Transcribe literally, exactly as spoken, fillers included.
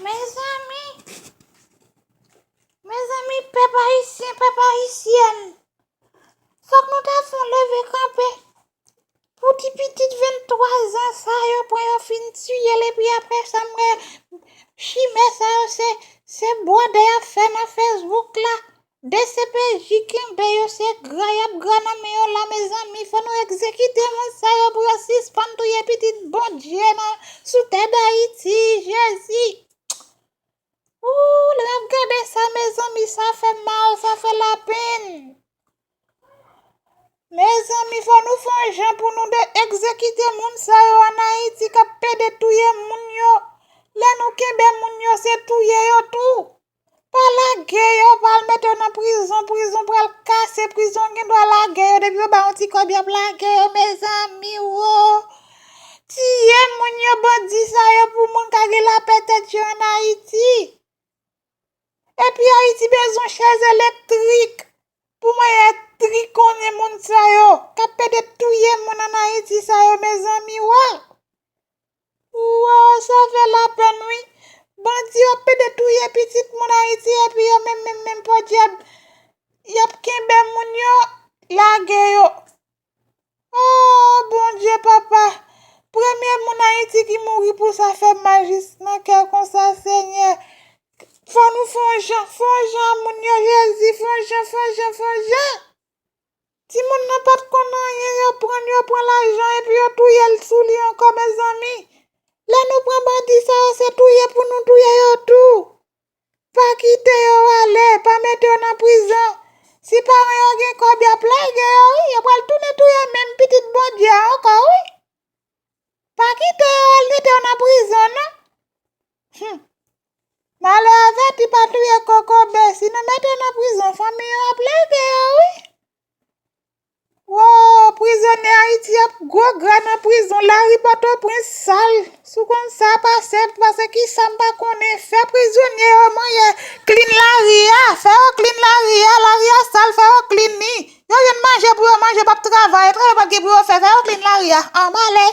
Mezanmi, mezanmi, pèp ayisyen, pèp ayisyèn, fòk nou ta fè yon leve kanpe pou ti pitit venntwa zan sa yo, pran yo fin tiye l, epi apre sa, m wè chimè sa yo, se, se bwòdè y ap fè nan Facebook la. D C P J kenbe yo, se gra y ap gra nan men yo la, mezanmi. Fò nou egzekite moun sa yo pou yo sispann touye pitit Bondye nan, sou tè Dayiti, Jezi. Ooh, lè m ap gade sa, mezanmi, sa fè mal, sa fè lapenn. Mezanmi, fò nou fè yon jan pou nou de egzekite moun sa yo ann Ayiti k ap pede touye moun yo. Lè nou kenbe moun yo, se touye yo tou. Pa lage yo, pa al mete yo nan prizon, prizon pral kase, prizon gen dwa lage yo, depi yo ba yon ti kòb, y ap lage yo, mezanmi, wo. Tiye moun yo, bandi sa yo, pou moun ka gen lapè tèt yo ann Ayiti. Epi Ayiti bezwen chèz elektrik pou mwen etrikonnen moun sa yo k ap pede touye moun ann Ayiti sa yo, mezanmi, wo. Wo, sa fè lapenn, wi. Bandi yo pede touye pitit moun Ayiti, epi yo menm, menm, menm, podyab, y ap kenbe moun yo, lage yo. Oh, Bondye, papa, premye moun Ayiti ki mouri pou sa fè m mal jis nan kè konsa, Senyè. Fò nou fè yon jan, fè yon jan a moun yo, Jezi, fè yon jan, fè yon jan, fè yon jan. Timoun nan pa t konn anyen, yo pran l, yo pran lajan, epi yo touye l sou li ankò, mezanmi. Lè nou pran bandi sa yo, se touye pou nou touye yo tou. Pa kite yo ale, pa mete yo nan prizon. Si paran yo gen kòb, y ap lage yo, wi. Yo pral tounen touye menm pitit Bondye a ankò, wi. Pa kite yo al mete yo nan prizon, non. Hmm. Malè avèti pa touye kokobe. Si nou mete yo nan prizon, fanmi yo ap lage yo, wi. Wo, prizonye Ayiti ap gwo gra nan prizon. Lari Pòtoprens sal. Si w konn sa pase, pase ki sa m pa konnen. Fè prizonye yo manje, clean lari a. Fè yo clean lari a. Lari a sal, fè yo clean li. Yo jwenn manje pou yo manje, p ap travay. Travay pa t gen pou yo fè. Fè yo clean lari a. An, m ale.